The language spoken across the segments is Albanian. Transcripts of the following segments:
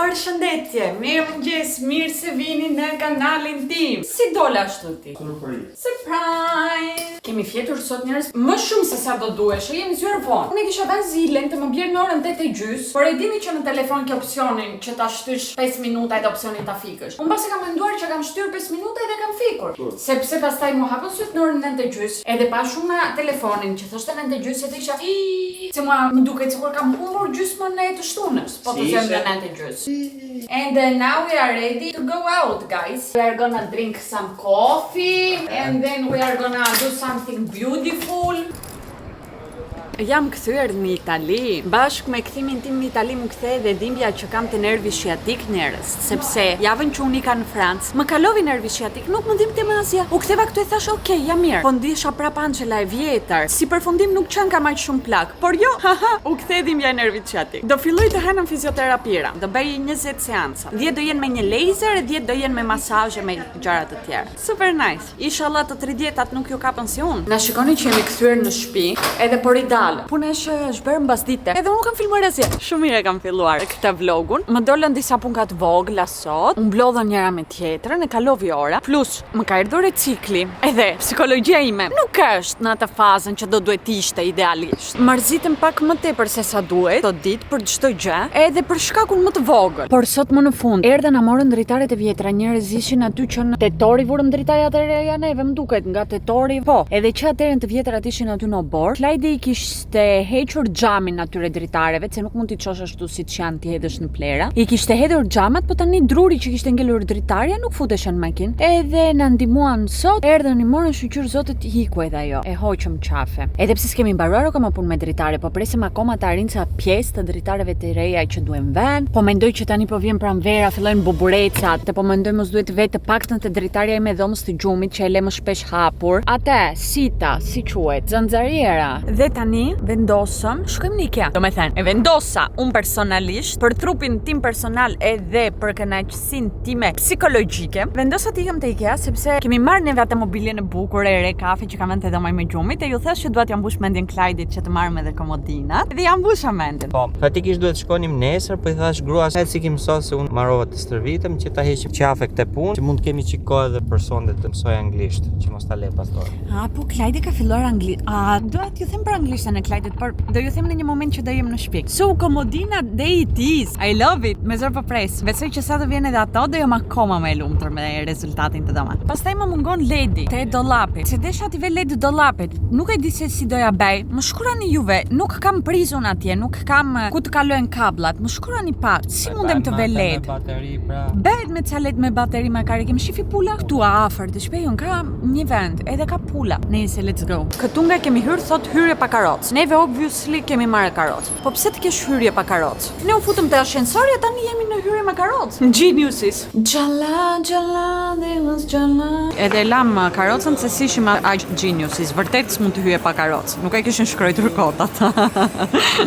Përshëndetje, mirëmëngjes, mirë se vini në kanalin tim. Si dola ashtu ti? Surprizë. Surprise! Kemi fjetur sot njerëz më shumë se sa do duhesh, jemi zgjuar vonë. Unë e kisha vënë zilen të më bjerë në orën 8 e gjys, por e dini që në telefon ke opsionin që ta shtysh 5 minuta edhe opsionin ta fikësh. Unë mbase kam menduar që kam shtyrë 5 minuta edhe kam fikur. Sepse pastaj mu hapën sytë në orën 9 e gjys, edhe pash unë telefonin që thoshte 9 e gjys edhe isha "Ii", se mua më duket sikur kam humbur gjysmën e të shtunës, po të Si zëmë ishe? në 9 e gjys. And then now we are ready to go out, guys. We are gonna drink some coffee and then we are gonna do something beautiful. Jam kthyer në Itali. Bashkë me kthimin tim në Itali mu kthe edhe dhimbja që kam te nervi shiatik njerëz, sepse javën që unë ika në Francë, më kalovi nervi shiatik, nuk më dhimbte më asgjë. U ktheva këtu e thash, "Ok, jam mirë." Po ndihesha prap Angela e vjetër. Si përfundim nuk qen kam aq shumë plak, por jo, haha, u kthe dhimbja e nervit shiatik. Do filloj të hënën fizioterapira. Do bëj 20 seanca. 10 do jenë me një laser e 10 do jenë me masazhe me gjëra të tjera. Super nice. Inshallah të 30-tat nuk ju kapën si unë. Na shikoni që jemi kthyer në shtëpi, edhe po ridalë. Puna është që është bërë mbas dite. Edhe unë nuk kam filmuar asgjë. Shumë mirë e kam filluar këtë vlogun. Më dolën disa punka të vogla sot. U mblodhën njëra me tjetrën, e kalovi ora. Plus, më ka erdhur e cikli. Edhe psikologjia ime nuk është në atë fazën që do duhet ishte idealisht. Mërzitëm pak më tepër se sa duhet këto ditë për çdo gjë, edhe për shkakun më të vogël. Por sot më në fund erdhën na morën dritaret e vjetra, njerëz ishin aty që në tetori vurëm dritaret e reja neve, më duket nga tetori. Po, edhe që atëherë të vjetrat ishin aty në oborr. Klajdi i kishte hequr xhamin atyre dritareve, se nuk mund t'i çosh ashtu siç janë t'i hedhësh në plera. I kishte hedhur xhamat, po tani druri që kishte ngelur dritarja nuk futeshe në makinë. Edhe na ndihmuan sot, erdhën i morën shyqyr zotit hiku edhe ajo. E hoqëm qafe. Edhe pse s'kemi mbaruar akoma punë me dritare, po presim akoma të arrijnë ca pjesë të dritareve të reja që duhen vënë. Po mendoj që tani po vjen pranvera, fillojnë buburecat, po mendoj mos duhet të vetë të paktën te dritarja ime e dhomës të gjumit që e le më shpesh hapur. Atë, sita, si quhet, zanzariera. Dhe tani vendosëm, shkojmë në Ikea. Do me thënë, e vendosa unë personalisht për trupin tim personal edhe për kënaqësinë time psikologjike. Vendosa të ikëm te Ikea sepse kemi marrë neve atë mobiljen e bukur e re kafe që kam vënë te dhoma ime gjumit e ju thash që dua t'ja mbush mendjen Klajdit që të marrim edhe komodinat. Dhe ja mbusha mendjen. Po, faktikisht duhet shkonim nesër, po i thash gruas, hajde si kim sot se unë marova të stërvitem që ta heqim qafe këtë punë, që mund të kemi çik kohë edhe për sonde të mësoj anglisht, që mos ta le pas dore. A, po Klajdi ka filluar anglisht. A, dua t'ju them për anglishten e Klajdit, por do ju them në një moment që do jem në shtëpi. So, komodina day it is. I love it. Me zor po pres. Besoj që sa të vjen edhe ato, do jam akoma më e lumtur me rezultatin të dhoma. Pastaj më mungon ledi te dollapi. Se desha t'i ve led dollapit. Nuk e di se si doja bëj. Më shkruani juve, nuk kam prizun atje, nuk kam ku të kalojnë kabllat. Më shkruani pak, si mundem të ve led? Me bateri, pra. Bëhet me ca led me bateri me kare, kemi shifi pula këtu afër të shpejën, ka një vend, edhe ka pula. Nëse let's go. Këtu nga kemi hyrë thot hyrje pa karrocë. Neve obviously kemi marrë karrocë. Po pse të kesh hyrje pa karrocë? Ne u futëm te ashensori e tani jemi në hyrje me karrocë. Geniuses. Gjalla, gjalla, there was gjalla. Edhe e lam karrocën se si ishim aq geniuses. Vërtet s'mund të hyje pa karrocë. Nuk e kishin shkruar kot ata.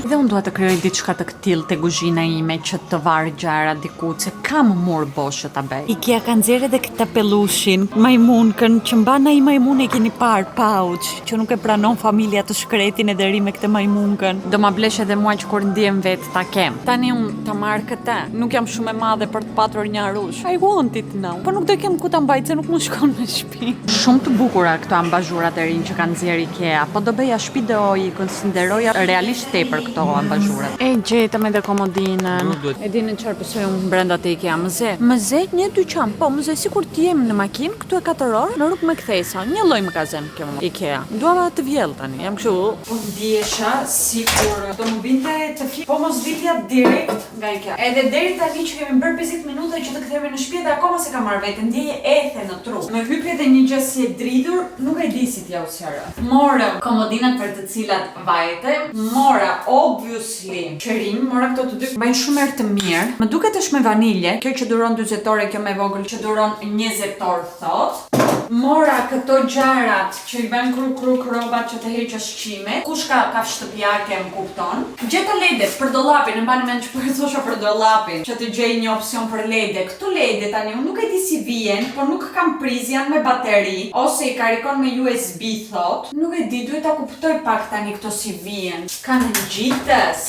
Dhe unë dua të krijoj diçka të këtillë te kuzhina ime që të varë gjëra diku se kam mur bosh që ta bëj. Ikea ka nxjerrë edhe këtë pellushin, majmunkën që mban ai majmun e keni parë pouch, që nuk e pranon familja të shkretin edhe ri me këtë majmunkën. Do ma blesh edhe mua që kur ndihem vetë ta kem. Tani unë ta marr këtë. Nuk jam shumë e madhe për të patur një arush. I want it now. Po nuk do kem ku ta mbaj se nuk më shkon në shtëpi. Shumë të bukura këto ambazhurat e rinj që kanë nxjerrë Ikea. Po do bëja shtëpi do i konsideroja realisht tepër këto ambazhurat. E gjetëm edhe komodinën. Nuk duhet. E dini çfarë besoj unë brenda te Ikea, më ze. Më ze një dyqan, po më ze sikur të jem në makinë këtu e 4 orë në rrugë me kthesa. Një lloj më ka zënë kjo Ikea. Dua të vjell tani, jam kështu. Po ndjesha sikur do më binte të fje, po mos dilja direkt nga Ikea. Edhe deri tani që kemi bërë 50 minuta që të kthehemi në shtëpi dhe akoma se kam marrë veten, ndjej ethe në trup. Më hypi edhe një gjë si e dridhur, nuk e di si t'ja u sqaroj. Morëm komodinat për të cilat vajte, mora obviously qirinj, mora këto të dy, mbajnë shumë erë të mirë. Më duket është me vanilje, kjo që duron 40 orë, kjo me vogël që duron 20 orë thot. Mora këto gjarat që i bën kruk kruk robat që të heqësh qime. Kush ka ka shtëpiake më kupton. Gjeta ledet për dollapin, e mbani mend që po e thosha për dollapin, që të gjej një opsion për lede. Këto lede tani unë nuk e di si vijen, por nuk kam prizë, janë me bateri ose i karikon me USB thot. Nuk e di, duhet ta kuptoj pak tani këto si vijen. Kanë ngjitës.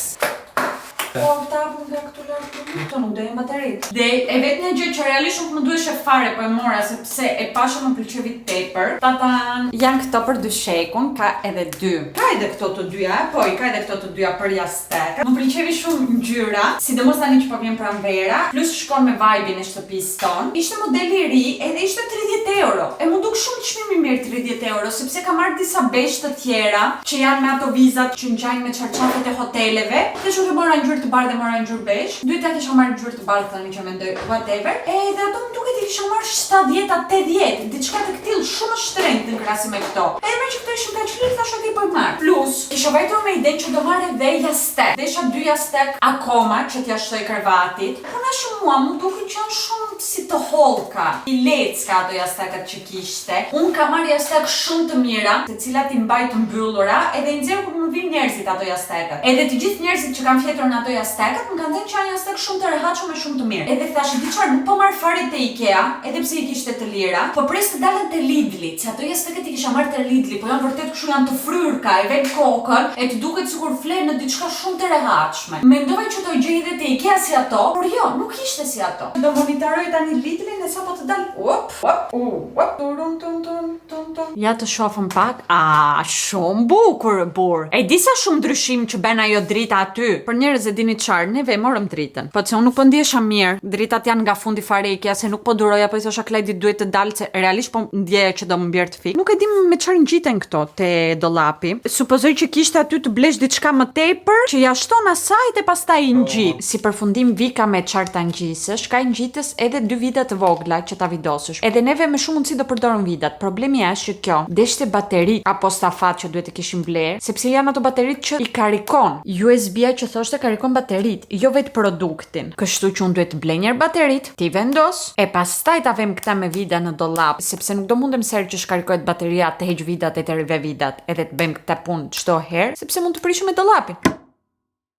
Po, ta hapëm nga këtu lart këtu, nuk do jenë bateritë. Dhe e vetmja gjë që realisht nuk më duheshe fare, po e mora sepse e pashë më pëlqeu tepër. Tatan! Janë këto për dyshekun, ka edhe dy. Ka edhe këto të dyja, po i ka edhe këto të dyja për jastek. Më pëlqeu shumë ngjyra, sidomos tani që po vjen pranvera, plus shkon me vibe-in e shtëpisë tonë. Ishte modeli i ri, edhe ishte 30 euro. E mu duk shumë çmim i mirë 30 euro, sepse kam marrë disa bezh të tjera që janë me ato vizat që ngjajnë me çarçafet e hoteleve. Dhe që e mora ngjyrë të bardhë dhe mora ngjyrë bezh. Duhet ta kisha marrë ngjyrë të bardhë tani që mendoj whatever. Edhe ato më duket i kisha marrë 70 a 80, diçka të këtillë shumë më shtrenjtë në krahasim me këto. Edhe me që këto ishin kaq lirë, thash ok po i marr. Plus, kisha vajtur me idenë që do marr edhe jastek. Desha dy jastek akoma që t'ja shtoj krevatit. Po na shumë mua, më duket që janë shumë si të hollka, i lecka ato jastekët që kishte. Unë kam marrë jastek shumë të mira, të cilat i mbaj të mbyllura, edhe i nxjerr kur më vinë njerëzit ato jastekët. Edhe të gjithë njerëzit që kanë fjetur në ato jastekët më kanë thënë që janë jastek shumë të rehatshëm e shumë të mirë. Edhe thash, di çfarë, nuk po marr fare te Ikea, edhe pse i kishte të lira, po pres të dalën te Lidli, se ato jastekët i kisha marrë te Lidli, po janë vërtet kështu janë të fryrka, e ven kokën, e të duket sikur fle në diçka shumë të rehatshme. Mendova që do gjej edhe te Ikea si ato, por jo, nuk ishte si ato. Do monitoroj tani Lidlin e sapo të dal. Op, op, u, op, turun tun tun tun tun. Ja të shohëm pak. A, shumë bukur, burr. E di sa shumë ndryshim që bën ajo drita aty. Për njerëz e dini çfarë, neve e morëm dritën. Po se unë nuk po ndjesha mirë. Dritat janë nga fundi fare Ikea se nuk po duroja, po i thosha Klajdit duhet të dalë se realisht po ndjeja që do më bjerë të fik. Nuk e di me çfarë ngjiten këto te dollapi. Supozoj që kishte aty të blesh diçka më tepër që ja shton asaj dhe pastaj i ngjit. Si përfundim vika me çfarë ta ngjisësh, ka ngjitës edhe dy vida të vogla që ta vidosësh. Edhe neve me shumë mundësi do përdorim vidat. Problemi është që kjo deshte bateri apo stafat që duhet të kishim bler, sepse janë ato bateritë që i karikon. USB-a që thoshte karikon bateritë, jo vetë produktin. Kështu që unë duhet të blej njëherë bateritë, t'i vendos, e pastaj ta vëm këta me vida në dollap, sepse nuk do mundem sa herë që shkarkohet bateria të heq vidat e të rive vidat, edhe të bëjmë këtë punë çdo herë, sepse mund të prishim me dollapin.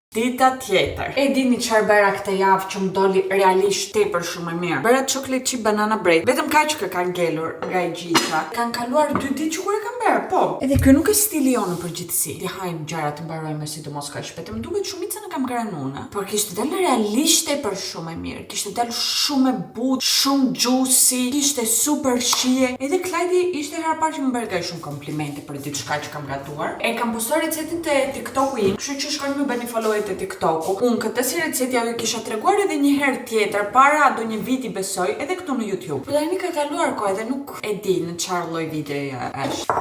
Dita tjetër. E dini çfarë bëra këtë javë që më doli realisht tepër shumë e mirë. Bëra chocolate chip banana bread. Vetëm kaq që ka ngelur nga e gjitha. Kanë kaluar dy ditë që kur e kam bërë, po. Edhe ky nuk është stili jonë në përgjithësi. Ti hajmë gjëra të mbarojmë sidomos kaq shpejt. Më duket shumicën e kam ngrënë unë, por kishte dalë realisht tepër shumë e mirë. Kishte dalë shumë e butë, shumë juicy, kishte super shije. Edhe Klajdi ishte hera parë që më bëri kaq shumë komplimente për diçka që kam gatuar. E kam postuar recetën te TikToku im, kështu që shkoni më bëni follow te TikToku. Unë këtë si recetë ja ju kisha treguar edhe një herë tjetër para do një viti besoj, edhe këtu në YouTube. Po tani ka kaluar kohë edhe nuk e di në çfarë lloj videoje është.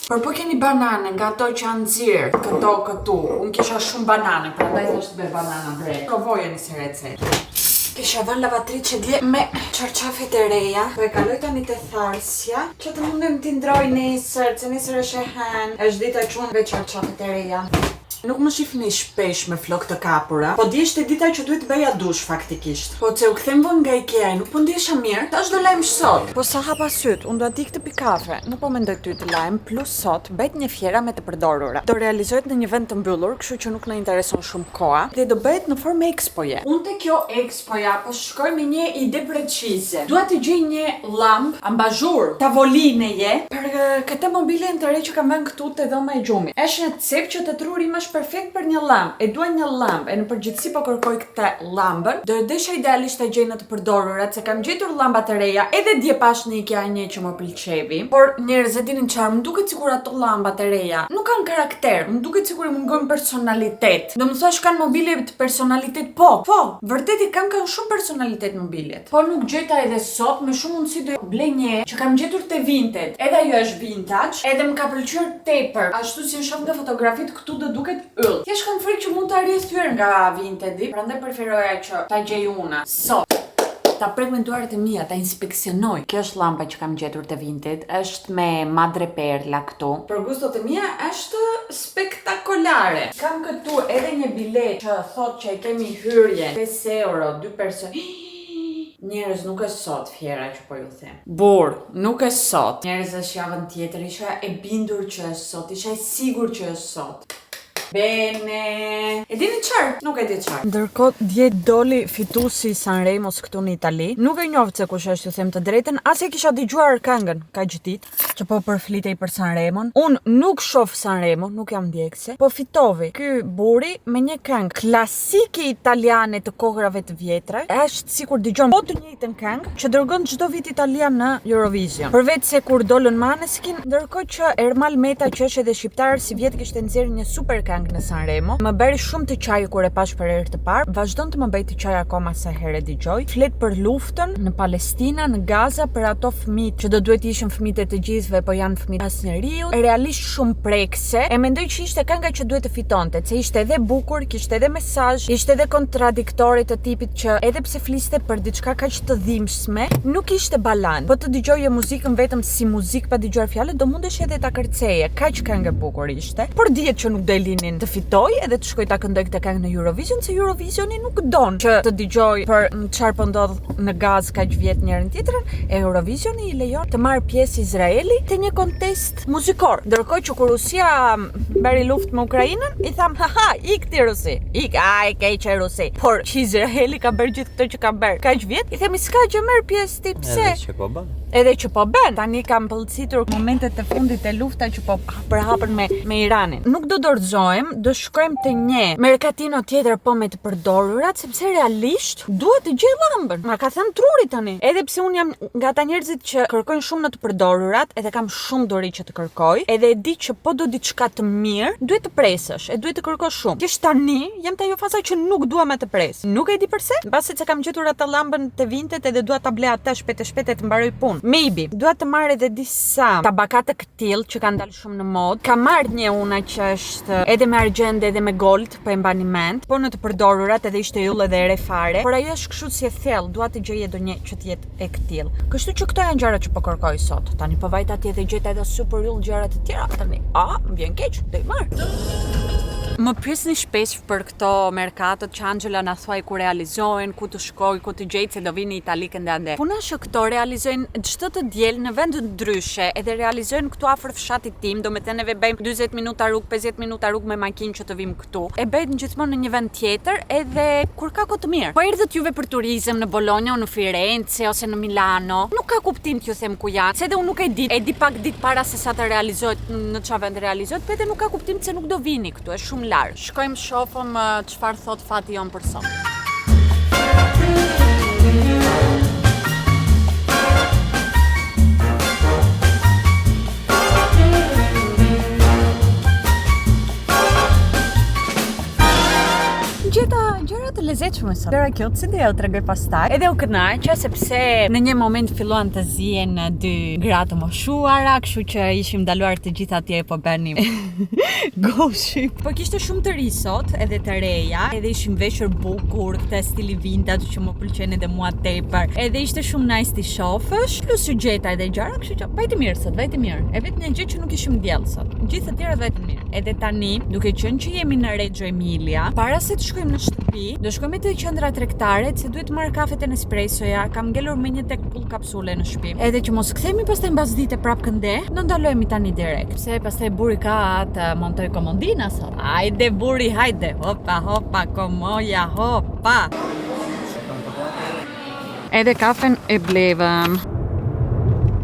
Por po keni banane nga ato që janë nxirr, këto këtu. Unë kisha shumë banane, prandaj thash të bëj banana bread. Provojeni si recetë. Kisha vënë lavatriçe dje me çarçafet e reja. Po e kaloj tani te tharsja, që të mundem t'i ndroj nesër, se nesër është e hënë. Është dita që unë ve çarçafet e reja. Nuk më shihni shpesh me flok të kapura, po dje ishte dita që duhet bëja dush faktikisht. Po që u kthem vonë nga Ikea e nuk po ndjesha mirë, tash do lajm sot. Po sa hapa syt, unë dua të ik të pi kafe. Nuk po mendoj ty të lajm, plus sot bëhet një fiera me të përdorura. Do realizohet në një vend të mbyllur, kështu që nuk na intereson shumë koha dhe do bëhet në formë expoje. Unë te kjo expoja po shkoj me një ide precize. Dua të gjej një lamp ambazhur tavolineje për këtë mobiljen të re që kam vënë këtu te dhoma e gjumit. Është një cep që të truri im është perfekt për një lamp. E dua një lamp, e në përgjithësi po kërkoj këtë llambën. Do e desha idealisht ta gjej në të përdorurat, se kam gjetur llamba të reja, edhe dje pash në Ikea një që më pëlqevi. Por njerëz e dinin çfarë, më duket sikur ato llambat e reja nuk kanë karakter, më duket sikur i mungojnë personalitet. Do më thosh kanë mobilje të personalitet, po, po, vërtet i kanë shumë personalitet mobiljet. Po nuk gjeta edhe sot, me shumë mundësi do blej një që kam gjetur te Vinted. Edhe ajo është vintage, edhe më ka pëlqyer tepër. Ashtu si e shoh nga fotografitë këtu do duket yll. Thjesht kam frikë që mund të arrijë thyer nga Vintedi, prandaj preferoja që ta gjej unë. Sot ta prek me duart e mia, ta inspeksionoj. Kjo është lampa që kam gjetur te Vinted, është me madre perla këtu. Për gustot e mia është spektakolare. Kam këtu edhe një bilet që thot që e kemi hyrjen 5 euro, 2 person. Njerëz, nuk është sot fiera që po ju them. Bur, nuk është sot. Njerëz është javën tjetër, isha e bindur që është sot, isha e sigur që është sot. Bene. E dini çfarë? Nuk e di çfarë. Ndërkohë dje doli fituesi i Sanremos këtu në Itali. Nuk e njoh se kush është, ju them të drejtën, as e kisha dëgjuar këngën kaq ditë që po përflitej për Sanremon. Unë nuk shoh Sanremo, nuk jam ndjekëse, po fitovi ky burri me një këngë klasike italiane të kohërave të vjetra. Është sikur dëgjon po të njëjtën këngë që dërgon çdo vit Italia në Eurovision. Përveç se kur dolën Maneskin, ndërkohë që Ermal Meta që është edhe shqiptar si vjet kishte nxjerrë një super këngë në Sanremo. Më bëri shumë të qaj kur e pash për herë të parë. Vazhdon të më bëj të qaj akoma sa herë e dëgjoj. Flet për luftën në Palestina, në Gaza, për ato fëmijë që do duhet të ishin fëmijët e të gjithëve, po janë fëmijët e asnjeriut. Realisht shumë prekëse. E mendoj që ishte kënga që duhet të fitonte, se ishte edhe bukur, kishte edhe mesazh, ishte edhe kontradiktore të tipit që edhe pse fliste për diçka kaq të dhimbshme, nuk ishte balan. Po të dëgjoje muzikën vetëm si muzikë pa dëgjuar fjalët, do mundesh edhe ta kërceje. Kaq këngë e bukur ishte. Por dihet që nuk do e linin të fitojë edhe të shkojë ta këndojë këtë këngë në Eurovision, se Eurovisioni nuk don që të dëgjojë për çfarë po ndodh në Gazë kaq vjet njërin tjetrën, e Eurovisioni i lejon të marrë pjesë Izraeli te një kontest muzikor. Ndërkohë që kur Rusia bëri luftë me Ukrainën, i tham ha ha, ik ti Rusi, ik, a e keqe Rusi. Por që Izraeli ka bërë gjithë këto që ka bërë kaq vjet, i themi s'ka gjë merr pjesë ti pse? Edhe që po bën. Edhe që po bën. Tani kam pëlcitur momentet e fundit e lufta që po përhapën me me Iranin. Nuk do dorëzohem, do shkojmë te një mercatino tjetër po me të përdorurat, sepse realisht duhet të gjej llambën. Ma ka thënë truri tani. Edhe pse unë jam nga ata njerëzit që kërkojnë shumë në të përdorurat, edhe kam shumë dori që të kërkoj, edhe e di që po do diçka të mirë, duhet të presësh, e duhet të kërkosh shumë. Thjesht tani jam te ajo faza që nuk dua më të pres. Nuk e di përse, mbase se kam gjetur atë llambën te Vinted edhe dua ta blej atë shpejt e shpejt e të mbaroj punë. Maybe. Dua të marr edhe disa tabaka të këtillë që kanë dalë shumë në modë. Kam marrë një una që është edhe me argjend edhe me gold, po e mbani mend, po në të përdorurat edhe ishte yll edhe e re fare, por ajo është kështu si e thellë, dua të gjej ndonjë që të jetë e këtillë. Kështu që këto janë gjërat që po kërkoj sot. Tani po vajta atje dhe gjeta edhe super yll gjëra të tjera. Tani, a, më vjen keq, do i marr. Më pyesni shpesh për këto merkatot që Angela na thuaj ku realizohen, ku të shkoj, ku të gjej se do vini në Itali kënde ande. Puna është që këto realizojnë çdo të diel në vend ndryshe, edhe realizojnë këtu afër fshatit tim, do me thënë neve bëjmë 40 minuta rrugë, 50 minuta rrugë me makinë që të vim këtu. E bëjnë gjithmonë në një vend tjetër edhe kur ka kohë të mirë. Po erdhët juve për turizëm në Bologna, në Firenze ose në Milano, nuk ka kuptim t'ju them ku janë, se edhe unë nuk e di, e di pak ditë para se sa të realizohet në çfarë vend realizohet, po edhe nuk ka kuptim se nuk do vini këtu, është shumë larg. Shkojmë shohim çfarë thot fati jon për sot. Gjeta gjëra të lezetshme sot. Gjëra kjo si do ja u tregoj pastaj. Edhe u kënaqa sepse në një moment filluan të zihen dy gra të moshuara, kështu që ishim ndaluar të gjithë atje po bënim gossip. Po kishte shumë të ri sot, edhe të reja, edhe ishim veshur bukur, këtë stili vintage që më pëlqen edhe mua tepër. Edhe ishte shumë nice t'i shofësh, plus që gjeta edhe gjëra, kështu që vajti mirë sot, vajti mirë. E vetmja gjë që nuk ishim diell sot. Gjithë të tjerat vajtën mirë. Edhe tani, duke qenë që jemi në Reggio Emilia, para se të shkojmë në shtëpi, do shkojmë te qendra tregtare, se duhet të marr kafet e Nespressoja, kam ngelur me një tek pull kapsule në shtëpi. Edhe që mos kthehemi pastaj mbas dite prap kënde, do ndalojemi tani direkt. Pse pastaj burri ka të montoj komodina sot. Hajde burri, hajde. Hopa, hopa, komoja, hopa. Edhe kafen e blevëm.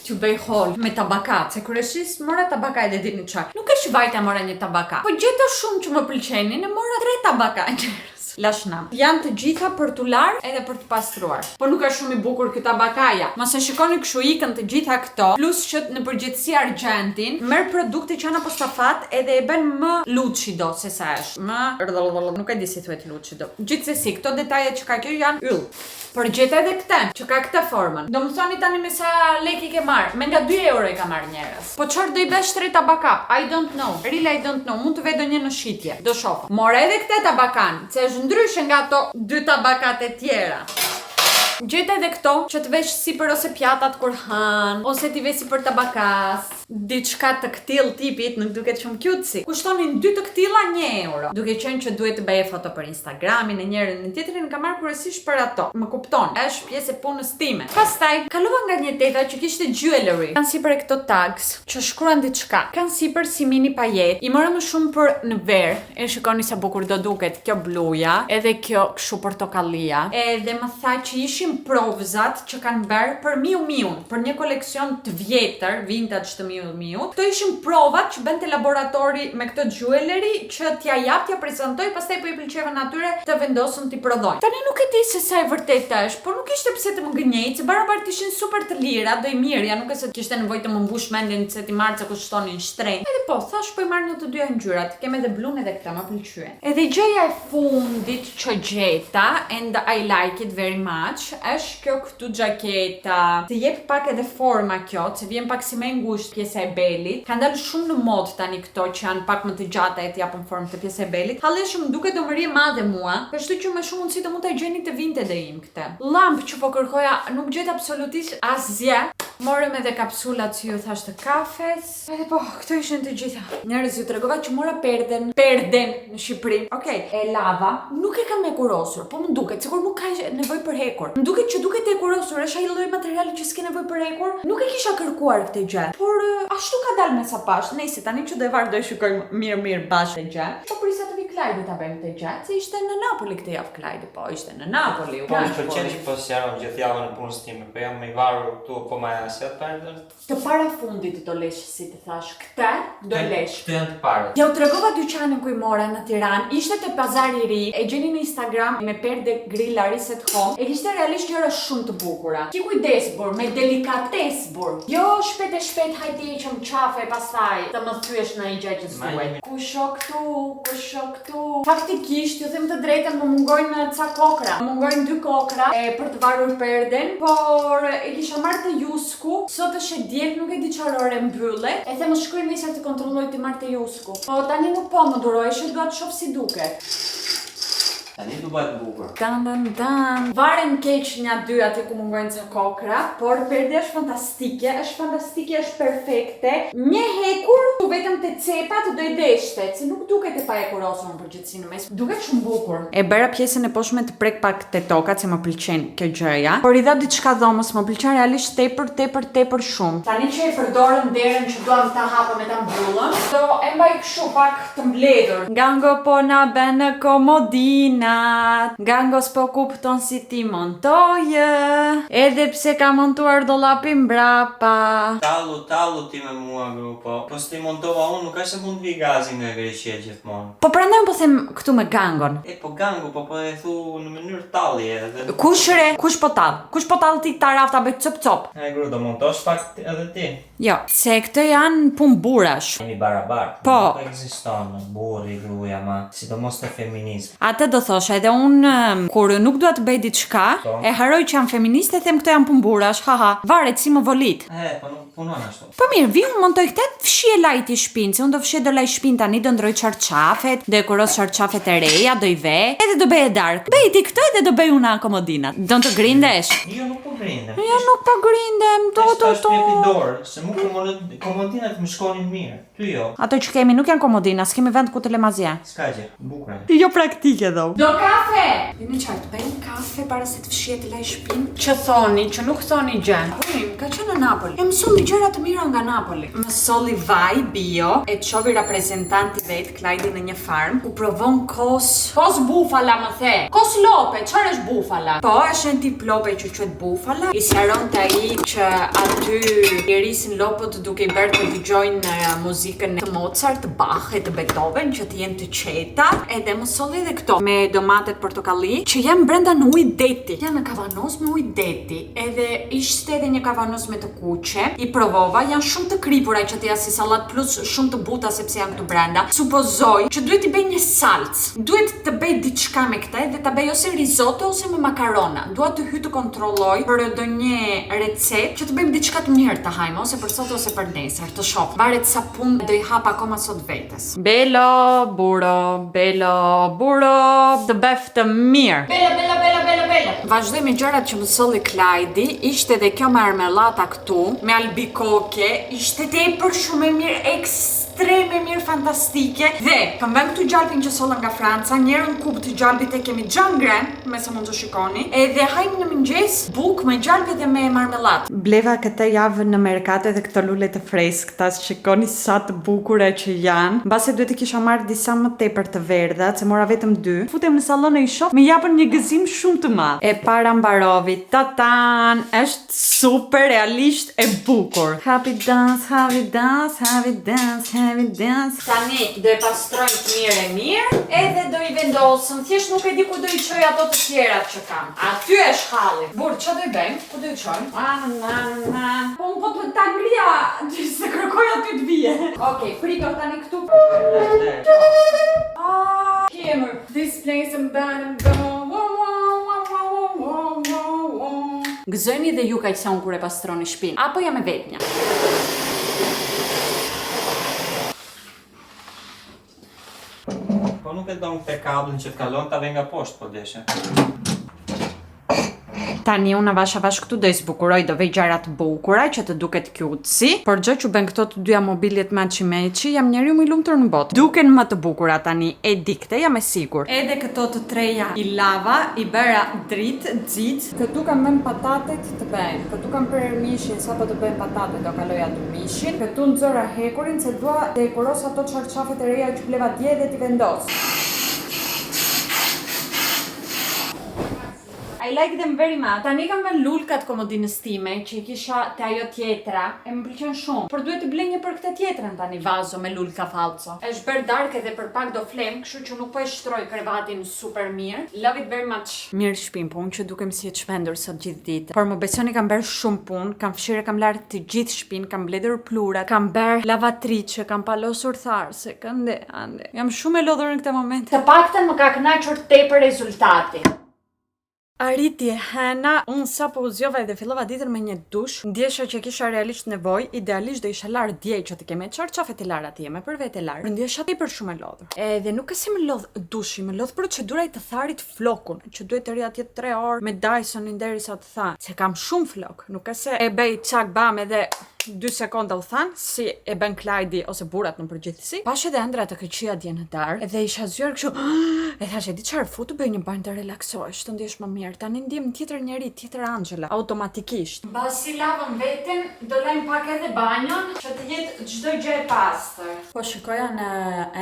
T'ju bëj haul me tabaka, se kryesisht mora tabaka edhe dini çfarë. Nuk është që vajta mora një tabaka, po gjeta shumë që më pëlqenin e mora tre tabaka njerëz. Lash nam. Janë të gjitha për t'u larë edhe për të pastruar. Po nuk është shumë i bukur ky tabakaja. Mos e shikoni kështu ikën të gjitha këto, plus që në përgjithësi argjentin merr produkte që janë apostafat edhe e bën më lucido se sa është. Më nuk e di si thuhet lucido. Gjithsesi, këto detajet që ka kjo janë yll. Por gjeta edhe këtë, që ka këtë formën. Do më thoni tani me sa lek i ke marrë? Me nga 2 euro i ka marrë njerëz. Po çfarë do i bësh tre tabaka? I don't know. Really I don't know. Mund të ve ndonjë në shitje. Do shoh. Mora edhe këtë tabakan, se është ndryshe nga ato dy tabakat e tjera. Gjeta edhe këto që të vesh sipër ose pjatat kur han, ose t'i vesh sipër tabakas. Diçka të këtill tipit nuk duket shumë cute si. Kushtonin dy të këtilla 1 euro. Duke qenë që duhet të bëje foto për Instagramin e njërin e tjetrin, kam marrë kryesisht për ato. Më kupton, është pjesë e punës time. Pastaj kalova nga një teta që kishte jewelry. Kanë sipër e këto tags që shkruan diçka. Kanë sipër si mini pajet. I mora më shumë për në verë. E shikoni sa bukur do duket kjo bluja, edhe kjo kështu portokallia. Edhe më tha që ishin provzat që kanë bërë për Miu Miu, për një koleksion të vjetër, vintage të Miu Miu. Këto ishin provat që bënte laboratori me këtë jewelry që t'ja jap, t'ja prezantoj, pastaj po i pëlqevën atyre të vendosën t'i prodhojnë. Tani nuk e di se sa e vërtetë është, por nuk ishte pse të më gënjej, se barabart ishin super të lira, do i mirja, nuk e se kishte nevojë të më mbush mendjen se ti marr se kushtonin shtrenjtë. Edhe po, thash po i marr në të dyja ngjyrat, kemi edhe blun edhe këtë, më pëlqyen. Edhe gjëja e fundit që gjeta, and I like it very much, është kjo këtu xhaketa. Të jep pak edhe forma kjo, se vjen pak si më e ngushtë pjesa e belit. Kanë dalë shumë në mod tani këto që janë pak më të gjata e të japën formë të pjesa e belit. Halli është që më duket do më rri e madhe mua, kështu që me shumë mundësi do mund ta gjeni të vinte dhe im këtë. Lamp që po kërkoja nuk gjet absolutisht asgjë. Morëm edhe kapsulat që ju thash të kafes. Edhe po, këto ishin të gjitha. Njerëz ju tregova që mora perden, perden në Shqipëri. Okej, e lava, nuk e kam hekurosur, po më duket sikur nuk ka nevojë për hekur. Më duket që duket e hekurosur, është ai lloj materiali që s'ke nevojë për hekur. Nuk e kisha kërkuar këtë gjë, por ashtu ka dalë me sa pash. Nëse tani që do e varë do e shikojmë mirë mirë bashkë këtë gjë. Po prisa të vi Klajdi ta bëjmë këtë gjë, se ishte në Napoli këtë javë Klajdi, po ishte në Napoli. Po më pëlqen që po sqaron gjithë javën në punës time, po jam më i varur këtu, po ma janë sjell perden. Të para fundit do lesh si të thash, këtë do lesh. Këto janë të parët. Ja u tregova dyqanin ku i mora në Tiranë, ishte te Pazari i Ri, e gjeni në Instagram me perde grill Reset Home. E kishte realisht gjëra shumë të bukura. Ki kujdes burr, me delikates burr. Jo shpejt e shpejt hajde heqëm qafe pastaj të më thyesh në një gjë që s'duhet. Kush o këtu, kush o këtu? Faktikisht, ju them të drejtën, më mungojnë ca kokra. Më mungojnë dy kokra e për të varur perden, por e kisha marrë te Jusku. Sot është e diel, nuk e di çfarë ore mbyllet. E them mos shkoj nesër të kontrolloj të marr te Jusku. Po tani nuk po më duroj, që dua të shoh si duket. Tani do bëhet bukur. Dan dan dan. Varen keq një dy aty ku mungojnë ca kokra, por perdja është fantastike, është fantastike, është perfekte. Një hekur, tu vetëm te cepat do i deshte, se nuk duket e pa hekurosur në përgjithësi në mes. Duket shumë bukur. E bëra pjesën e poshtme të prek pak te tokat se më pëlqen kjo gjëja, por i dha diçka dhomës, më pëlqen realisht tepër tepër tepër shumë. Tani që e përdorëm derën që duam ta hapëm e ta mbyllëm, do e mbaj kështu pak të mbledhur. Gango po na bën komodinat, Gango s'po kupton si ti montoje, edhe pse ka montuar dollapin mbrapa. Tallu, tallu ti me mua, gru, po. Po s'ti montova unë, nuk është se mund të vi gazi nga Greqia gjithmonë. Po prandaj unë po them këtu me Gangon. E po Gango, po po e thu në mënyrë tallje edhe. Kush re? Kush po tall? Kush po tall ti ta rafta bëj cop cop? E gru, do montosh pak edhe ti. Jo, se këto janë punë burash. Jemi barabart. Po. Nuk ekziston burri, gruaja, ma sidomos te feminizmi. Atë do thosha edhe unë kur nuk dua të bëj diçka, Po. e harroj që jam feministe, them këto janë punë burash, haha. Varet si më volit. E, po nuk punon ashtu. Po mirë, vi unë montoj këtë, fshi e laj ti shtëpinë, se unë do fshi do laj shtëpinë tani, do ndroj çarçafet, do e kuros çarçafet e reja, do i ve, edhe do bëj e darkë. Bëj ti këtë edhe do bëj unë komodinat. Do të grindesh? Jo, nuk po grindem. Jo, nuk po grindem, to to Tash to. më jepi dorë, se mu komodinat, komodinat më shkonin mirë. Ty jo. Ato që kemi nuk janë komodina, s'kemi vend ku të lëm asgjë. S'ka gjë, bukur. Jo praktike though. Do kafe! Dini çfarë, të bëjmë kafe para se të fshihet të laj shtëpinë? Që thoni, që nuk thoni gjë. Punim, ka qenë në Napoli. E më solli gjëra të mira nga Napoli. Më solli vaj bio, e çovi reprezentanti vet Klajdi në një farm, ku provon kos, kos bufala më the. Kos lope, çfarë është bufala? Po, është një tip lope që quhet bufala. I sqaronte ai që aty i risin lopët duke i bërë të dëgjojnë muzikën të Mozart, të Bach e të Beethoven që të jenë të qeta. Edhe më solli edhe këto me domatet portokalli që janë brenda në ujë deti. Janë në kavanoz me ujë deti. Edhe ishte edhe një kavanoz me të kuqe. I provova, janë shumë të kripura që të janë si sallat plus shumë të buta sepse janë këtu brenda. Supozoj që duhet i bëj një salcë. Duhet të bëj diçka me këtë dhe ta bëj ose risotto ose me makarona. Dua të hy të kontrolloj për ndonjë recetë që të bëjmë diçka të mirë të hajmë ose për sot ose për nesër, të shoh. Varet sa punë do i hap akoma sot vetes. Belo, buro, belo, buro, të bëf të mirë. Belo, belo, belo, belo, Bella. Vazhdoj me gjërat që më solli Klajdi, ishte edhe kjo marmellata këtu, me albikoke, ishte tepër shumë e mirë, ekstrem e mirë, fantastike. Dhe, kam vënë këtu gjalpin që solla nga Franca, njërën kupë të gjalpit e kemi xha ngren, me sa mund të shikoni, edhe hajmë në mëngjes bukë me gjalp dhe me marmellat. Bleva këtë javë në merkato edhe këto lule të freskëta, shikoni sa të bukura që janë. Mbase duhet të kisha marrë disa më tepër të verdha, se mora vetëm dy. Futem në sallon e i shoh, më japën një gëzim shumë të madh. E para mbarovi, tatan, është super realisht e bukur. Happy dance, happy dance, happy dance, happy dance. Tani do e pastrojmë mirë e mirë, edhe do i vendosëm. Thjesht nuk e di ku do i çoj ato të tjerat që kam. Aty është halli. Burr, çfarë do i bëjmë? Ku do i çojmë? Na na na. Po unë po të ta ngrija, se kërkoj aty të vije. Okej, prito tani këtu. Ah, kemër. This place I'm bound to go. Gëzojni dhe ju kaq sa unë kur e pastroni shtëpinë, apo jam e vetmja? Po nuk e don këtë kabllin që të kalon, ta vë nga poshtë po deshe. Tani unë avash avash këtu do i zbukuroj, do vej gjëra të bukura që të duket cutesy, por gjë që bën këto të dyja mobiljet matchy matchy, jam njeriu më i lumtur në botë. Duken më të bukura tani, e di këtë, jam e sigurt. Edhe këto të treja i lava, i bëra dritë, xic. Këtu kam vënë patatet të bëjnë. Këtu kam prerë mishin, sapo të bëjnë patatet do kaloj aty mishin. Këtu nxora hekurin se dua të hekuros ato çarçafet e reja që bleva dje dhe t'i vendos. I like them very much. Tani kam vënë lulkat komodinës time që i kisha te ajo tjetra e më pëlqen shumë. Por duhet të blej një për këtë tjetrën tani vazo me lulka falso. Është bërë darkë edhe për pak do flem, kështu që nuk po e shtroj krevatin super mirë. Love it very much. Mirë shtëpinë, po unë që dukem si e çmendur sot gjithë ditë. Por më besoni kam bërë shumë punë, kam fshirë kam larë të gjithë shtëpinë, kam mbledhur plurat, kam bërë lavatriçe, kam palosur tharse, kënde, ande. Jam shumë e lodhur në këtë moment. Të paktën më ka kënaqur tepër rezultati. Arriti e hëna, unë sa po u zgjova edhe fillova ditën me një dush, ndjesha që kisha realisht nevojë, idealisht do isha larë dje që të kemi çarçafet e lara të jeme për vete larë, por ndjesha tepër shumë e lodhur. Edhe nuk e si më lodh dushi, më lodh procedura e të tharit flokun, që duhet të ri atje 3 orë me Dysonin derisa të tha, se kam shumë flok, nuk e se e bëj çak bam edhe 2 sekonda u than, si e bën Klajdi ose burrat në përgjithësi. Pash edhe ëndra të këqija dje në darkë, edhe isha zgjuar kështu, e thash, e di çfarë, futu bëj një banjë të relaksohesh, të ndihesh më mirë. Tani ndihem tjetër njeri, tjetër Angela, automatikisht. Mbasi lavëm veten, do lajm pak edhe banjon, që të jetë çdo gjë e pastër. Po shikoja në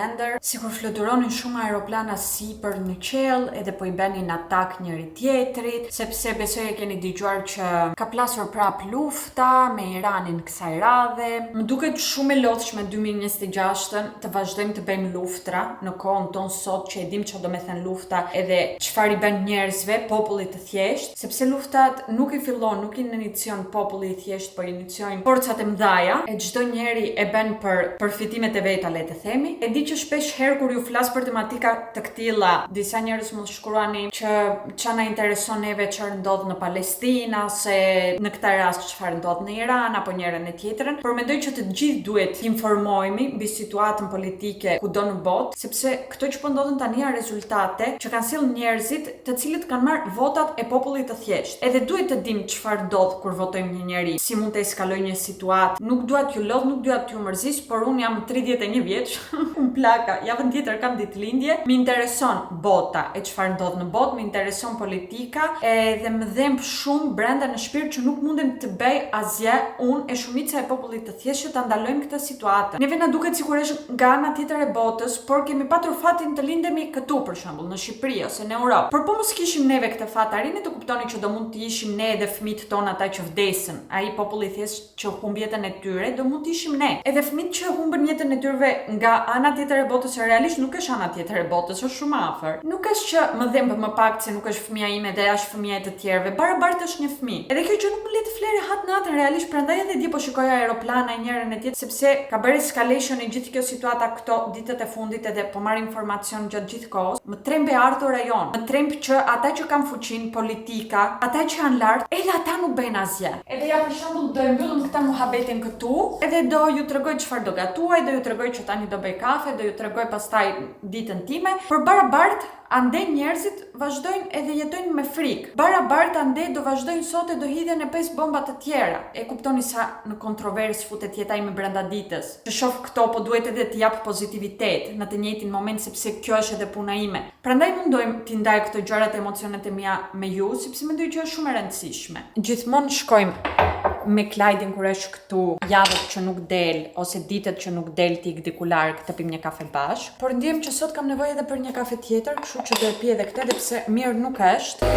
ëndër, sikur fluturonin shumë aeroplana sipër në qiell, edhe po i bënin atak njëri tjetrit, sepse besoj e keni dëgjuar që ka plasur prap lufta me Iranin kësaj radhe. Më duket shumë e lodhshme 2026-ën të vazhdojmë të bëjmë luftra në kohën tonë sot që e dim çfarë do me thënë lufta edhe çfarë i bën njerëzve, popullit të thjeshtë, sepse luftat nuk i fillon, nuk i inicion populli i thjeshtë, po i iniciojnë forcat e mëdha, e çdo njeri e bën për përfitimet e veta, le të themi. E di që shpesh herë kur ju flas për tematika të këtilla, disa njerëz mund shkruani që ça na intereson neve çfarë ndodh në Palestinë ose në këtë rast çfarë ndodh në Iran apo njërën e tjetrën, por mendoj që të gjithë duhet të informohemi mbi situatën politike kudo në botë, sepse këto që po ndodhen tani janë rezultate që kanë sjellë njerëzit të cilët kanë marrë votat e popullit të thjeshtë. Edhe duhet të dim çfarë ndodh kur votojmë një njeri, si mund të eskalojë një situatë. Nuk dua t'ju lodh, nuk dua t'ju mërzis, por unë jam 31 vjeç, unë plaka, javën tjetër kam ditëlindje, më intereson bota e çfarë ndodh në botë, më intereson politika, edhe më dhemb shumë brenda në shpirt që nuk mundem të bëj asgjë unë e shumica e popullit të thjeshtë që ta ndalojmë këtë situatë. Neve na duket sikur është nga ana tjetër e botës, por kemi patur fatin të lindemi këtu për shembull, në Shqipëri ose në Europë. Por po mos kishim neve këtë fat, arrini të kuptoni që do mund të ishim ne edhe fëmijët tonë ata që vdesën. Ai populli thjesht që humb jetën e tyre, do mund të ishim ne. Edhe fëmijët që humbën jetën e tyre nga ana tjetër e botës, realisht nuk është ana tjetër e botës, është shumë afër. Nuk është që më dhemb më pak se nuk është fëmia ime dhe është fëmia e të tjerëve. Barabart është një fëmijë. Edhe kjo gjë nuk më le të fle rehat natën realisht, prandaj edhe dje po shikoja aeroplana njërën e tjetër sepse ka bërë escalation e gjithë kjo situata këto ditët e fundit edhe po marr informacion gjatë gjithë kohës. Më tremb e ardhura jonë. Më tremb që ata që kanë fuqi fuqinë, politika, ata që janë lart, edhe ata nuk bëjnë asgjë. Edhe ja për shembull do e mbyllim këtë muhabetin këtu, edhe do ju tregoj çfarë do gatuaj, do ju tregoj që tani do bëj kafe, do ju tregoj pastaj ditën time, por barabart ande njerëzit vazhdojnë edhe jetojnë me frikë. Barabart ande do vazhdojnë sot e do hidhen e pesë bomba të tjera. E kuptoni sa në kontrovers futet jeta ime brenda ditës. Që shoh këto, po duhet edhe të jap pozitivitet në të njëjtin moment sepse kjo është edhe puna ime. Prandaj mundojmë t'i ndaj këto gjërat e emocionet e mia me ju, sepse mendoj që është shumë e rëndësishme. Gjithmonë shkojmë me Klajdin kur është këtu, javët që nuk del ose ditët që nuk del ti ik diku larg të pim një kafe bashkë. Por ndjem që sot kam nevojë edhe për një kafe tjetër, kështu që do e pi edhe këtë edhe pse mirë nuk është.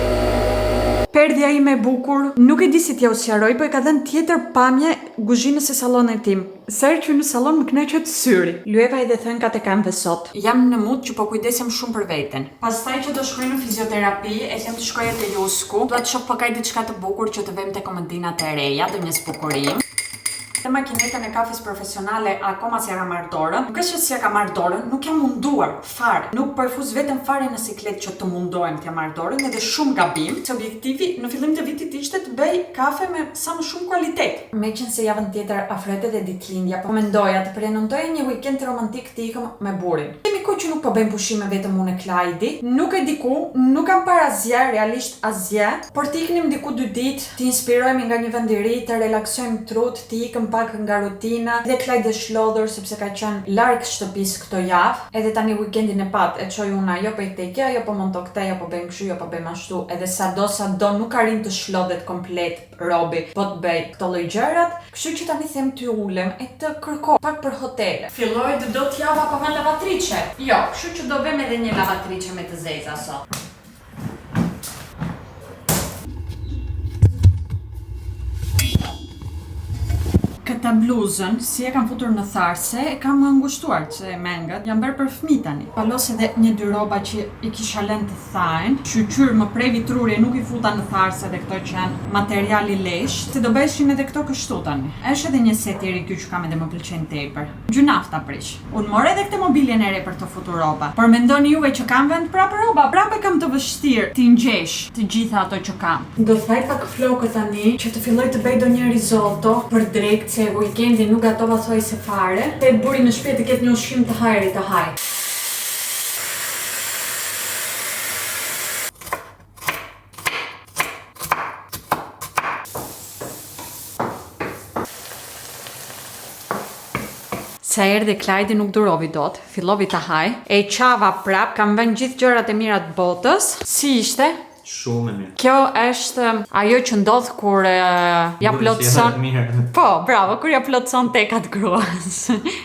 Perdja ime e bukur, nuk e di si t'ja u sqaroj, po e ka dhënë tjetër pamje kuzhinës së sallonit tim. Sa herë që në sallon më kënaqet syri. Lyeva edhe thënkat e kam dhe sot. Jam në mood që po kujdesem shumë për veten. Pastaj që do shkoj në fizioterapi, e them të shkoj te Jusku. Dua të shoh po ka diçka të bukur që të vëm te komodinat e reja, do një zbukurim. Te makinetën e kafes profesionale akoma s'ja kam marrë dorën. Nuk është që s'ja kam marrë dorën, nuk jam munduar fare. Nuk po e fus veten fare në siklet që të mundohem t'ja marr dorën, edhe shumë gabim. Se objektivi në fillim të vitit ishte të bëj kafe me sa më shumë kualitet. Meqense javën tjetër afrohet edhe ditëlindja, po mendoja të prenotoja një weekend romantik të ikëm me burin. Kemi kohë që nuk po bëjmë pushime vetëm unë e Klajdi. Nuk e di ku, nuk kam parë asgjë, realisht asgjë, por të iknim diku dy ditë, të inspirohemi nga një vend i ri, të relaksojmë trut, të ikëm pak nga rutina. Dhe Klajdi është lodhur sepse ka qenë larg shtëpisë këto javë. Edhe tani weekendin e pat, e çoj unë ajo po ik te Ikea, jo po monto këtë, jo po bëjmë kështu, jo po bëjmë ashtu. Edhe sado sado nuk arrin të shlodhet komplet robi, po të bëj këto lloj gjërat. Kështu që tani them të ulem e të kërkoj pak për hotele. Filloi të do t'java pa vënë lavatriçe. Jo, kështu që do vëm edhe një lavatriçe me të zeza sot. Këtë bluzën, si e kam futur në tharse, e kam ngushtuar që e mengët, janë bërë për fëmijë tani. Palos edhe një dy roba që i kisha lënë të thajnë. Shyqyr më previ truri e nuk i futa në tharse edhe këto që janë materiali lesh, se do bëheshin edhe këto kështu tani. Është edhe një set i ri ky që kam edhe më pëlqen tepër. Gjynaf ta prish. Unë mora edhe këtë mobiljen e re për të futur roba. Por mendoni juve që kam vend prapë roba? Prapë kam të vështirë t'i ngjesh të gjitha ato që kam. Do thaj pak flokët tani që të filloj të bëj ndonjë risotto për drekë se weekendin nuk gatova thuajse fare. Te buri në shtëpi të ketë një ushqim të hajrit të haj. Sa erdhi Klajdi nuk durovi dot, fillovi ta haj. E qava prap, kam vënë gjithë gjërat e mira të botës. Si ishte? Shumë e mirë. Kjo është ajo që ndodh kur e, ja plotëson Po, bravo, kur ja plotëson tekat gruas.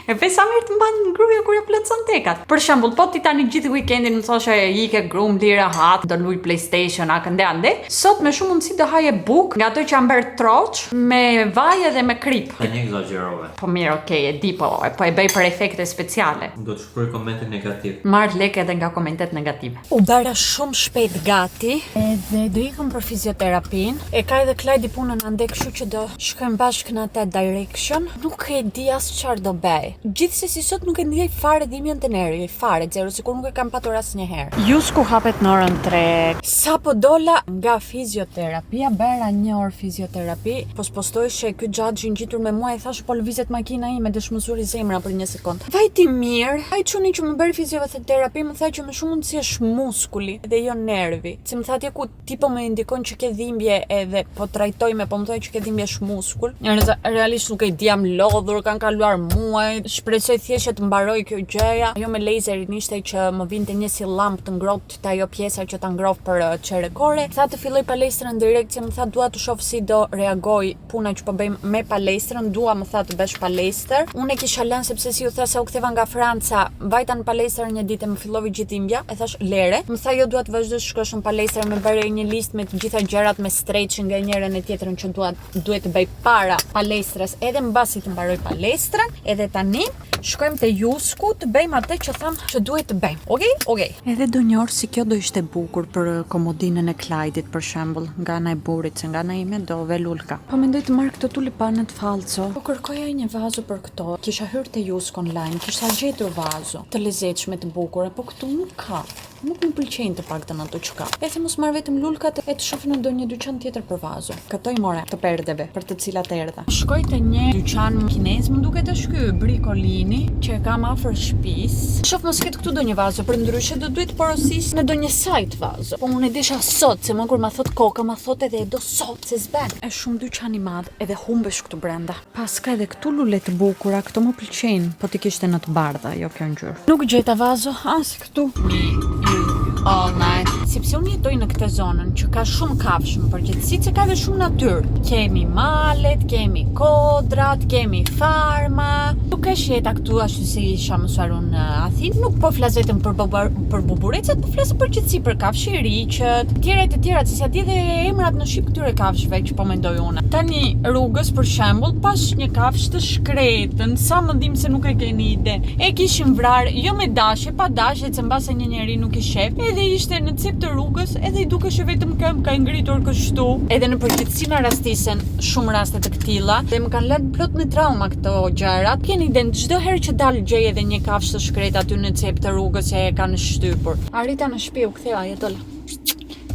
e pe sa mirë të mban gruaja kur ja plotëson tekat. Për shembull, po ti tani gjithë weekendin më thoshe ike grum lira hat, do luj PlayStation a kënde ande. Sot me shumë mundësi do haje buk nga ato që janë bërë troç me vaj edhe me krip. Tani egzagjerove. Po mirë, okej, e di, po, po e bëj për efekte speciale. Do të shkruaj komente negativ. Marr lek edhe nga komentet negative. U bëra shumë shpejt gati edhe do ikëm për fizioterapin. E ka edhe Klajdi punën ande, kështu që do shkojmë bashkë në atë direction. Nuk e di as çfarë do bëj. Gjithsesi sot nuk e ndjej fare dhimbjen te nervi, fare zero, sikur nuk e kam patur asnjëherë. Jusku hapet në orën 3. Sapo dola nga fizioterapia, bëra një orë fizioterapi, po spostoj se ky xhaxhi ngjitur me mua i thash po lëvizet makina ime, desh më zuri zemra për një sekond. Vajti mirë. Ai çuni që më bëri fizioterapi më tha që me shumë mundësi është muskuli dhe jo nervi. Se më tha atje ku ti po më indikon që ke dhimbje edhe po trajtoj me po më thoj që ke dhimbje është muskul. Njerëz realisht nuk e di jam lodhur, kanë kaluar muaj. Shpresoj thjesht që të mbaroj kjo gjëja. Ajo me laserin ishte që më vinte një si llampë të ngrohtë te ajo pjesa që ta ngroh për çerek ore. Tha të filloj palestrën direkt se më tha dua të shoh si do reagoj puna që po bëjmë me palestrën, dua më tha të bësh palestër. Unë e kisha lënë sepse si ju tha sa u ktheva nga Franca, vajta në palestër një ditë e më fillovi gjithë dhimbja, e thash lere. Më tha jo dua të vazhdosh të shkosh në palestër, më bëre një listë me të gjitha gjërat me stretching nga njërën e tjetrën që dua duhet të bëj para palestrës, edhe mbasi të mbaroj palestrën, edhe tani shkojmë te Jusku të bëjmë atë që tham që duhet të bëjmë. Okej? Okej. Edhe do një orë si kjo do ishte bukur për komodinën e Klajdit për shembull, nga ana e burrit, se nga ana ime do ve lulka. Po mendoj të marr këto tulipanet fallco. Po kërkoja një vazo për këto. Kisha hyrë te Jusk online, kisha gjetur vazo të lezetshme të bukura, po këtu nuk ka. Nuk më pëlqejnë të paktën ato që ka. E the mos marr vetëm lulkat e të shoh në ndonjë dyqan tjetër për vazo. Këto i more të perdeve për të cilat erdha. Shkoj te një dyqan kinez, më duket është ky Bricolini, që e kam afër shtëpisë. Shoh mos ketë këtu ndonjë vazo, për ndryshe do duhet porosis në ndonjë site vazo. Po unë e desha sot, se më kur ma thot koka, ma thot edhe e do sot, se s'ben. Është shumë dyqan i madh, edhe humbesh këtu brenda. Paska edhe këtu lule të bukura, këto më pëlqejnë, po ti kishte në të bardha, jo kjo ngjyrë. Nuk gjeta vazo as këtu. Me you all night. Sepse unë jetoj në këtë zonën që ka shumë kafshë në përgjithësi, se ka dhe shumë natyrë. Kemi malet, kemi kodrat, kemi farma. Nuk është jeta këtu ashtu si isha mësuar unë në Athinë. Nuk po flas vetëm për bubar, për buburecat, po flas në përgjithësi për kafshiriqët, tjera e të tjera, se s'ja di dhe emrat në shqip këtyre kafshëve që po mendoj unë. Tani rrugës për shembull, pas një kafshë të shkretën, sa më dhim se nuk e keni ide. E kishin vrarë jo me dashje, pa dashje, se mbase një njeri nuk i shef, edhe ishte në cep të rrugës, edhe i dukeshe vetëm këmbë ka ngritur kështu. Edhe në përgjithësi më rastisen shumë raste të këtilla dhe më kanë lënë plot me trauma këto gjëra. Keni iden, çdo herë që dal gjej edhe një kafshë të shkretë aty në cep të rrugës që e kanë shtypur. Arrita në shtëpi, u ktheva, ja dola.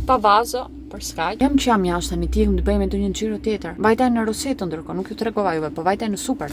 Pa vazo, për skaj. Jam që jam jashtë tani, ti të bëjmë ndonjë xhiro tjetër. Vajta në Roseto ndërkohë, nuk ju tregova juve, po vajta në super.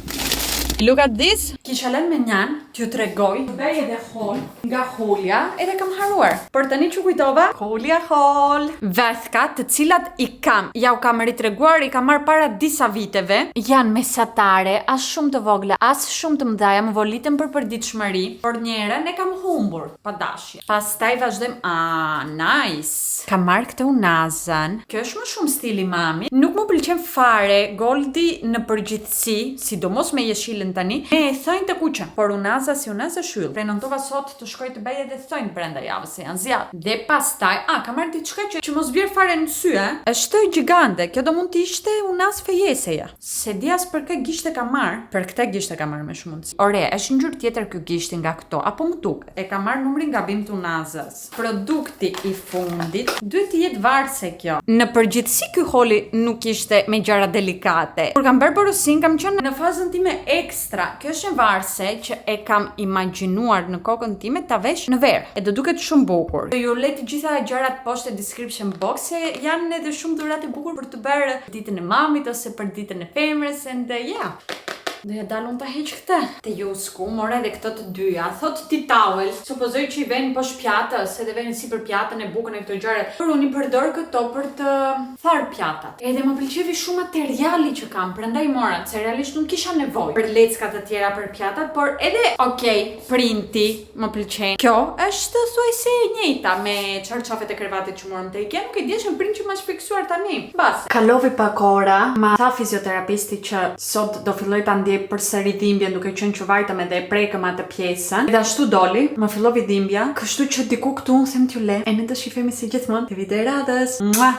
Look at this. Kisha lënë me njanë t'ju tregoj. Bëj edhe haul nga haulja, edhe kam harruar. Por tani që kujtova, haulja haul. Vethka, të cilat i kam, ja u kam ritreguar, i kam marrë para disa viteve. Janë mesatare, as shumë të vogla, as shumë të mëdha, më volitën për përditshmëri, por njërën e kam humbur, pa dashje. Pastaj vazhdojmë, ah, nice. Kam marrë këtë unazën. Kjo është më shumë stili mami. Nuk më pëlqen fare goldi në përgjithësi, sidomos me jeshilën tani, me thonjë të kuqe. Por unaza si unazë është yll. Premtova sot të shkoj të bëj edhe thonjë brenda javës, se janë zgjat. Dhe pastaj, a, kam marrë diçka që mos bjer fare në sy, e? Është gjigante. Kjo do mund të ishte unazë fejeseja. Se di as për kë gisht e kam marrë. Për këtë gisht e kam marrë me shumë mundësi. Ore, është ngjyrë tjetër ky gishti nga këto, apo më duket? E kam marrë numrin gabim të unazës. Produkti i fundit duhet të jetë varse kjo. Në përgjithësi ky hauli nuk ishte me gjëra delikate. Kur kam bërë porosin kam qenë në fazën time ekstra. Kjo është një varse që e kam imagjinuar në kokën time ta vesh në verë. E do duket shumë bukur. Ju le të gjitha gjërat poshtë në description box se janë edhe shumë dhuratë e bukur për të bërë ditën e mamit ose për ditën e femrës and yeah. Do ja dal unë ta heq këtë. Te Jusku, mora edhe këto të dyja. Thot tea towel, supozoj që i ven poshtë pjatës, edhe venë si për pjatën e bukën e këto gjëra. Por unë i përdor këto për të tharë pjatat. Edhe më pëlqevi shumë materiali që kam, prandaj mora, se realisht nuk kisha nevojë për lecka të tjera për pjatat, por edhe okay, printi më pëlqen. Kjo është thuajse e njëjta me çarçafet e krevatit që morëm te Ikea, nuk e di është një print që më është fiksuar tani. Bas. Kalovi pak ora, ma tha fizioterapisti që sot do filloj ta ndjej përsëri dhimbjen duke qenë që vajtëm edhe e prekëm atë pjesën. Edhe ashtu doli, më fillovi dhimbja, kështu që diku këtu unë them t'ju le, e ne do shifemi si gjithmonë te video e radhës. Mua!